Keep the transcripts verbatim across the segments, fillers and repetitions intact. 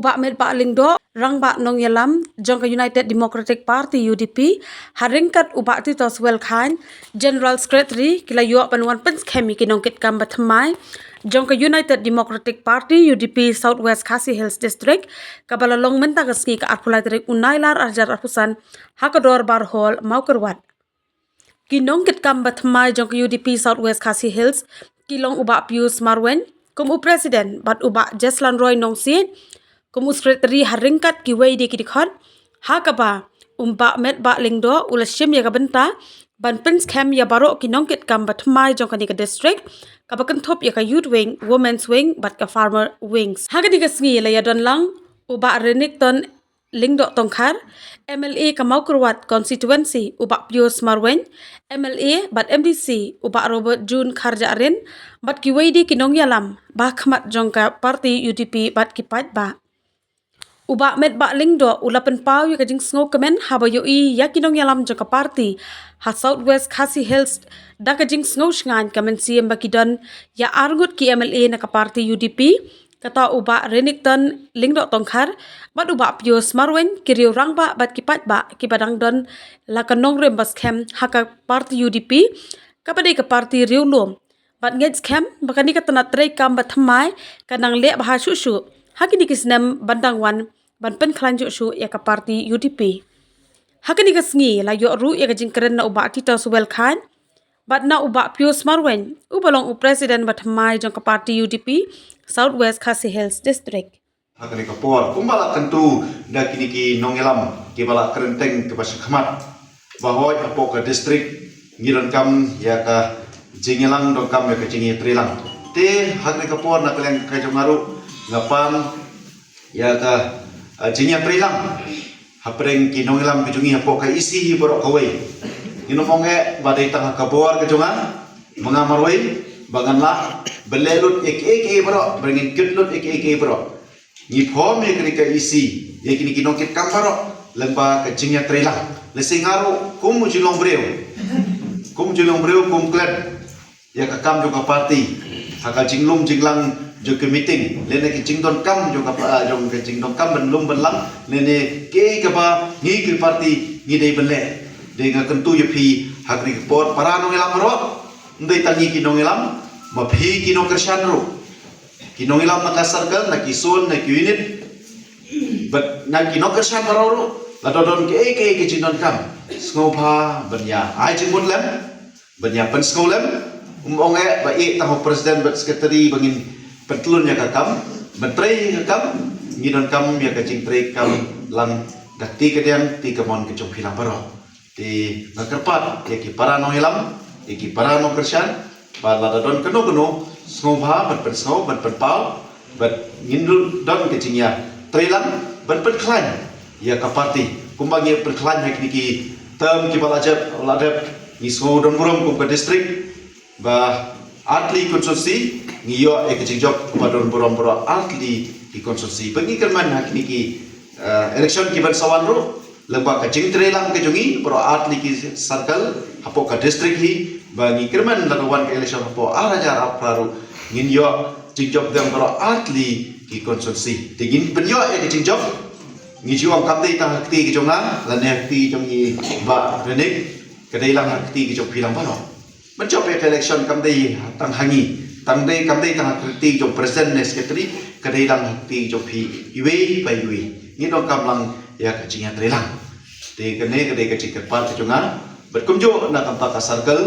Bah Metbah Lyngdoh, Rangbah Nongïalam jong ka United Democratic Party, U D P, ha ryngkat u Bah Titos Welkhan, General Secretary, ki la ïoh ban wan pynskhem ïa ki nongkitkam bathymmai jong ka United Democratic Party, U D P, South West Khasi Hills District, kaba la long mynta ka sngi, ka arphew lai tarik u Nailar arhajar arphew san, ha ka Dorbar Hall, Mawkyrwat. Ki nongkitkam bathymmai jong ka U D P South West Khasi Hills ki long u Bah Pius Marwein kum u President, bad u Bah Jeslan Roy Nongsiej kum u Secretary, ha ryngkat kiwei de ki dkhot, ha kaba u Bah Metbah Lyngdoh u la shim ïa ka bynta ban pynskhem ïa baroh ki nongkitkam bathymmai jong kane ka district, kaba kynthup ïa ka Youth Wing, Women's Wing, bad ka Farmer Wings. Ha kane ka sngi la ïadon lang u Bah Renikton Lyngdoh Tongkhar, M L A ka Mawkyrwat Constituency, u Bah Pius Marwein, M L A, bad M D C, u Bah Robert June Kharjahrin, bad kiwei de ki nongïalam ba khmat jong ka party U D P bad ki paidbah. U Bah Metbah Lyngdoh u la pynpaw ïa ka jingsngewkmen haba ïohi ïa ki nongïalam jong ka party ha South West Khasi Hills da ka jingsngew shngaiñ ka mynsiem ba ki don ïa arngut ki M L A na ka party U D P, kata u Bah Renikton Lyngdoh Tongkhar bad u Bah Pius Marwein, ki riew rangbah bad ki paidbah kiba dang don la ka nongrim ba skhem ha ka party U D P, kaba dei ka party riewlum. Bad ngeit skhem ba kane ka tnat treikam bathymmai kan nang leh bha shuh shuh ha kine ki snem ban dang wan, ban pynkhlaiñ shuh shuh ïa ka party U D P. Ha kane ka sngi la ïoh ruh ïa ka jingkren na u Bah Titos Welkhan bad na u Bah Pius Marwein, uba long u President bathymmai jong ka party U D P South West Khasi Hills District. Ha kane ka por, kumba la kyntu da kine ki nongïalam kiba la kren teng kiba shakhmat, ba hooid hapoh ka district ngi donkam ïa ka jingïalang, donkam ïa ka jingïatreilang. Te ha kane ka por, na ka liang ka jong nga ruh, nga pan ïa ka, ah, jingïatreilang hapdeng ki nongïalam ka jong ngi hapoh ka E C hi baroh kawei. Ngin ym ong eh ba dei tang ha ka bor ka jong nga, ma nga marwei, ba ngan lah ban leh lut ïa kiei kiei baroh, ba ngin kit lut ïa kiei kiei baroh. Ngi form ïa kane ka E C ïa kine ki nongkitkam baroh lyngba ka jingïatreilang. Lehse nga ruh kum u jinglong briew, kum u jinglong briew, kum klet ïa ka kam jong ka party, ha ka jinglum jinglang jong ka meeting, lane ka jingdonkam jong ka pa-, jong ka jingdonkam ban lum ban lang, lane kaei kaba ngi ki party ngi dei ban leh. Dei nga kyntu ïa phi ha kane ka por, para nongïalam baroh, ym dei tang ngi ki nongïalam, ma phi ki nongkyrshan ruh, ki nongïalam na ka circle, na ki zone, na ki unit, bad na ki nongkyrshan baroh ruh, lada don kaei kaei ka jingdonkam, sngewbha ban ïa ai jingmut lem, ban ïa pynsngew lem. Ym ong eh ba ïeh tang ha u president bad secretary ba ngin pyntylun ïa ka kam, ban trei ïa ka kam. Ngi donkam ïa ka jingtrei kam lang da ka kti kadiang, kti kamon ka jong phi lang baroh. Te nga kyrpad ïa ki para nongïalam, ïa ki para nongkyrshan, ba lada don kano kano, sngewbha ban pynsngew, ban pynpaw, bad ngin don ka jingïatreilang ban pynkhlaiñ ïa ka party. Kumba ngi pynkhlaiñ ha kine ki term kiba la jop, la dep, ngi sngew don burom kum ka district, ba artylli constituency ngi ïoh ïa ka jingjop kaba don burom baroh artylli ki constituency. Ba ngi kyrmen ha kine ki, eh, election kiban sa wan ruh, lyngba ka jingtreilang ka jong ngi baroh artylli ki circle hapoh ka district hi, ba ngi kyrmen lada wan ka election hapoh ar hajar arphew phra ruh, ngin ïoh jingjop biang baroh artylli ki constituency. Te ngin pynïoh ïa ka jingjop, ngi ju ong kam dei tang ha kti ka jong nga lane ha kti jong i Bah Renik, ka dei lang ha kti ka jong phi lang baroh. Ban jop ïa ka election kam dei tang ha ngi, tang dei, kam dei tang ha kti jong president ne secretary, ka dei lang ha kti jong phi iwei pa iwei. Ngi donkam lang ïa ka jingïatreilang. Te kane ka dei ka jingkyrpad ka jong nga. Bad kumjuh na ka bynta ka circle,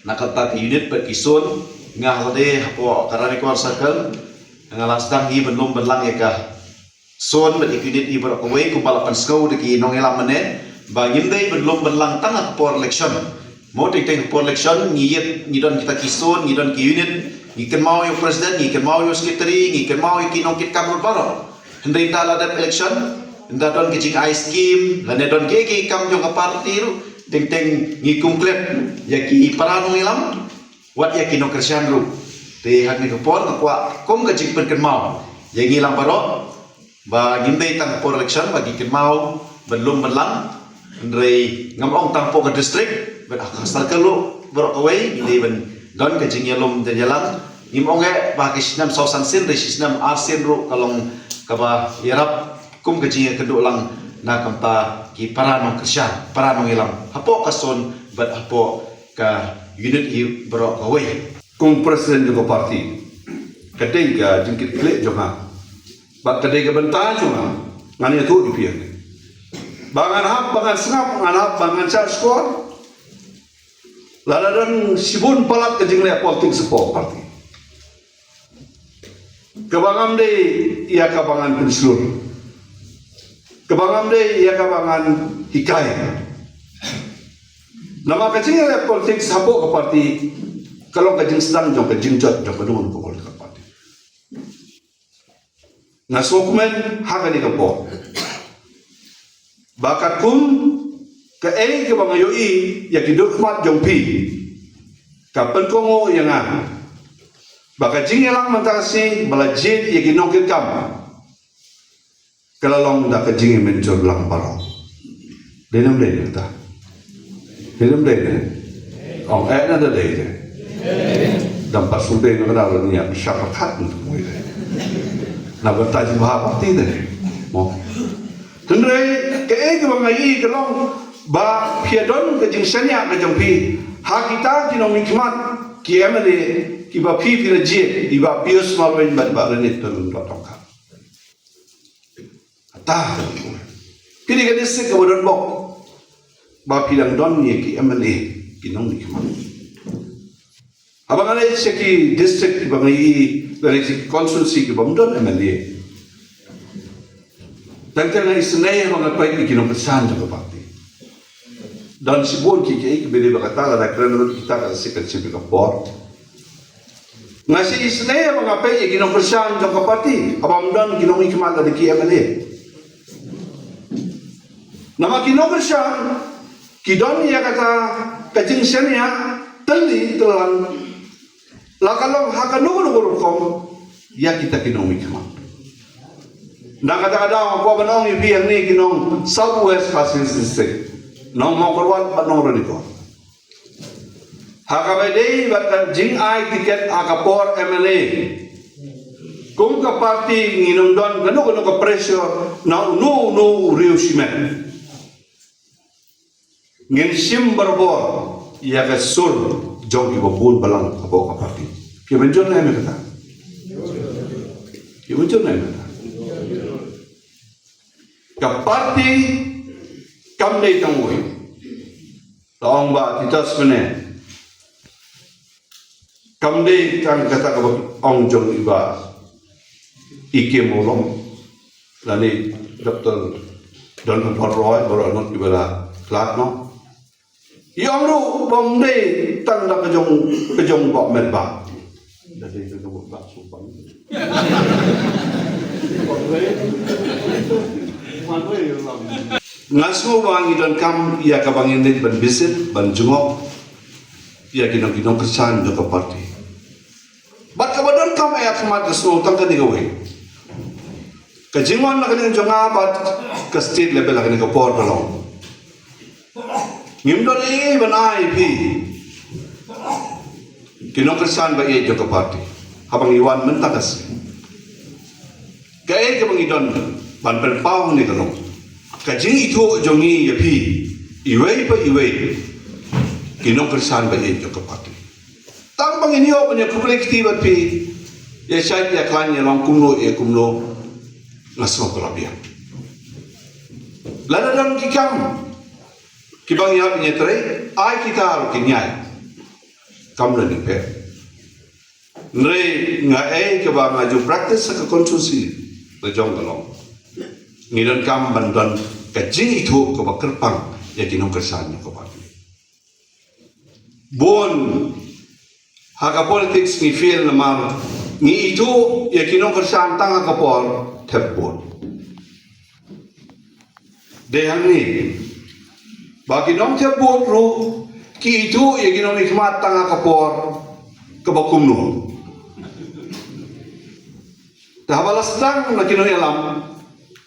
na ka bynta ka unit bad ki zone, nga ha lade hapoh ka Ranikor circle, nga la sdang hi ban lum ban lang ïa ka zone bad ïa ki unit hi baroh kawei, kumba la pynsngew da ki nongïalam mynne, ba ngim dei ban lum ban lang tang ha ka por election. Mo, teng teng ha ka por election ngi ïit, ngi don kita ki zone, ngi don ki unit, ngi kynmaw ïa u president, ngi kynmaw ïa u secretary, ngi kynmaw ïa ki nongkitkam ruh baroh. Hynrei ynda la dep election, ynda don ki jingai scheme lane don kiei kiei ki kam jong ka party ruh, teng teng ngi kum klet ïa ki para nongïalam wat ïa ki nongkyrshan ruh. Te ha kane ka por nga kwah kum ka jingpynkynmaw ïa ngi lang baroh, ba ngim dei tang por election ba ngi kynmaw ban lum ban lang, hynrei ngam ong tang hapoh ka district, bad ha ka circle ruh baroh kawei ngi dei ban don ka jingïalum jingïalang. Ngim ong eh ba ki snem saw san sien, hynrei shi snem ar sien ruh ka long kaba ïarap kum ka jingïakynduh lang na ka bynta ki para nongkyrshan, para nongïalam hapoh ka zone bad hapoh ka unit hi baroh kawei. Kum president jong ka party, ka dei ka jingkitkhlieh jong nga bad ka dei ka bynta jong nga, ngan ïathuh ïa phi ïa kane. Ba ngan hap, ba ngan sngap, ngan hap, ba ngan shah shkor. Lada don shibun palat ka jingleh politics hapoh party, kaba ngam dei ïa kaba ngan pynshlur, kaba ngam dei ïa kaba ngan hikai. Namar ka jingleh politics hapoh ka party ka long ka jingsdang jong ka jingjot jong kano kano ka political party. Nga sngewkmen ha kane ka por ba katkum kaei kaba nga ïohi ïa ki dur khmat jong phi, ka pynkohnguh ïa nga ba ka jingïalang mynta ka sngi ba la jied ïa ki nongkitkam ka la long da ka jingïamynjur lang baroh. Dei ne ym dei ne kata? Dei ne ym dei ne? Ong eh na da dei ne. Dang pat shu dei na ka daw la nia sha pyrkhat na tu mui dei. Na bynta jingmahapati dei. Mo. Hynrei kaei kaba nga ïohi ka long ba phi ïa don ka jingshaniah ka jong phi ha kita ki nongmihkhmat, ki M L A kiba phi phi la jied, i Bah Pius Marwein bad i Bah Reniet Tyrbuddong Tohkar. Kata phi dei ka district kaba don bok ba phi dang don ïa ki M L A ki nongmihkhmat. Haba nga leit sha ki district kiba nga ïohi, lane sha ki constituency kiba ym don M L A, tang tang nga isynei haba nga peit ïa ki nongkyrshan jong ka party. Don shibun ki, ki, ki bili ba kata lada kren lut kita ka sik ka shim ka por. Nga shu isynei haba nga peit ïa ki nongkyrshan jong ka party haba ym don ki nongmihkhmat lane ki M L A. Namar ki nongkyrshan ki don ïa kata ka jingshaniah tylli tyllan, la ka long ha kano kano ka rukom ïa kita ki nongmihkhmat. Na kata ka daw nga kwah ban ong ïa phi hangne ki nong South West Khasi Hills District, nong Mawkyrwat bad nong Ranikor, ha kaba dei bad ka jingai tiket ha ka por M L A, kum ka party ngin ym don kano kano ka pressure na uno uno u riew shimet. Ngin shim barabor ïa ka sur jong kiba bun balang hapoh ka party. Phi mynjur ne em ïa kata? Phi mynjur ne em ïa kata? Ka party kam dei tang uwei. La ong Bah Titus mynne, kam dei tang kata kaba ong jong i Bah E K Mawlong lane Doctor Don Upar Roy, baroh ngut kiba la khlad noh. I ong ruh ba ym dei tang da ka jong, ka jong Bah Metbah. Da dei ka jong Bah Suban. Nga sngew ba ngi donkam ïa kaba ngin leit ban visit, ban jngoh ïa ki nong, ki nongkyrshan jong ka party. Bad kaba donkam ïa ka mat ka sngew tang kane kawei. Ka jingwan na kane jong nga bad ka state level ha kane ka por ka long, ngim don ei ei ban ai phi ki nongkyrshan ba ïeit jong ka party haba ngi wan mynta ka sngi. Kaei kaba ngi don ban pynpaw hangne ka long ka jingithuh jong ngi ïa phi iwei pa iwei ki nongkyrshan ba ïeit jong ka party. Tang ba ngin ïoh ban ïakhublei kti bad phi, ïa shait ïa khlaiñ, ïa long kumno ïa kumno, nga sngew ka la biang. Lada don ki kam kiba ngi hap ïatrei, ai kita ruh kin ïai. Kam don i pher. Hynrei nga, ei kaba nga ju practice ha ka constituency la jong ka long, ngi donkam ban don ka jingithuh kaba kyrpang ïa ki nongkyrshan jong ka party. Bun ha ka politics ngi fail namar ngi ithuh ïa ki nongkyrshan tang ha ka por thep vote. Dei hangne ba ki nongthep vote ruh ki ithuh ïa ki nongmihkhmat tang ha ka por kaba kumno. Te haba la sdang na ki nongïalam,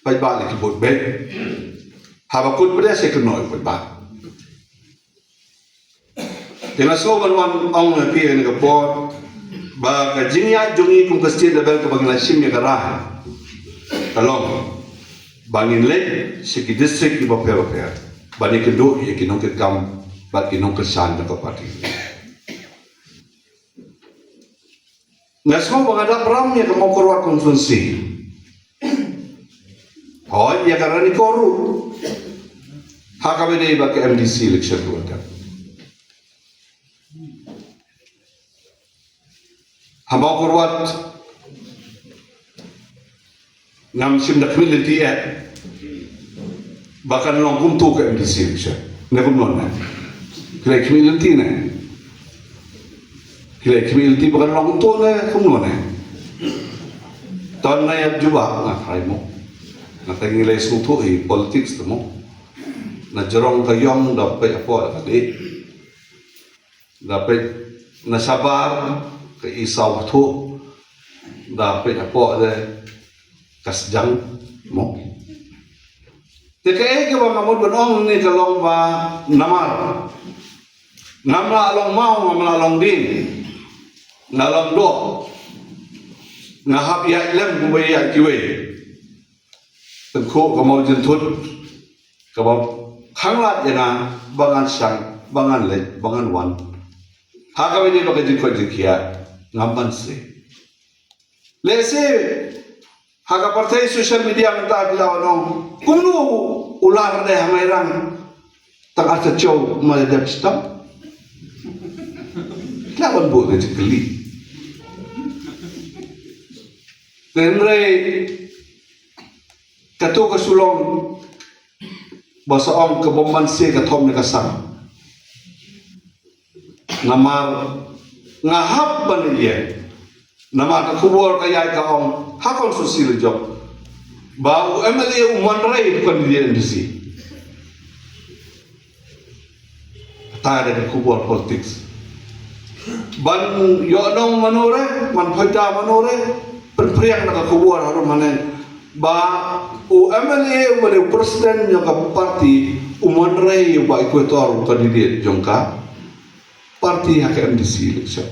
paidbah la ki vote beit. Haba kut pdeng se kynnoh paidbah. Te nga sngew ban wan ong ïa phi ha kane ka por ba ka jingïaid jong ngi kum ka state level kaba ngi la shim ïa ka rai, Ka long ba ngin leit sha ki district kiba pher bapher ban ïakynduh ïa ki nongkitkam bad ki nongkyrshan jong ka party. Nga sngew ba nga dap ram ïa ka Mawkyrwat constituency. Hooid, ïa ka Ranikor ruh. Ha kaba ïadei bad ka M D C election ruh ka. Ha Mawkyrwat ngam shym da khmih lynti eh ba kan long kumto ka M D C election. Ne kumno ne? Ki la khmih lynti ne? Ki la khmih lynti ba kan long kumto ne kumno ne? Tang na ïa jubab nga trai mo. Nga tang ngi la sngewthuh hi politics te mo. Na jrong ka ïong da peit hapoh da ka dih. Da peit na shabar ka i saw bthuh, da peit hapoh de ka sdang mo. Te kaei kaba nga mut ban ong ne ka long ba namar ngam lah long maw, ngam lah long ding, nga long doh, nga hap ïaid lem kumba ïaid kiwei. Tyngkhuh ka mawjynthut kaba khanglad ïa nga ba ngan shang, ba ngan leit, ba ngan wan. Ha kaba ïadei bad ka jingkoit jingkhiah ngam banse. Lehse ha ka pyrthei social media mynta ki la wan ong, kumno u Lar de ha Mairang tang artatiew ma dep stam. Ki la wan buh ka jingkylli. Te hynrei kato ka shu long ba sa ong ka bym banse ka thom ne ka sam. Namar nga hap ban ïa namar ka khubor ka ïai ka ong ha constituency la jong ba u M L A u Mon Rei u candidate M D C. Kata ka dei ka khubor politics. Ban ïoh nong mano re, ban phoita mano re, pynpriang na ka khubor harum haneng ba u M L A uba dei u president jong ka party u Mon Rei uba Equator u candidate jong ka party ha ka M D C election.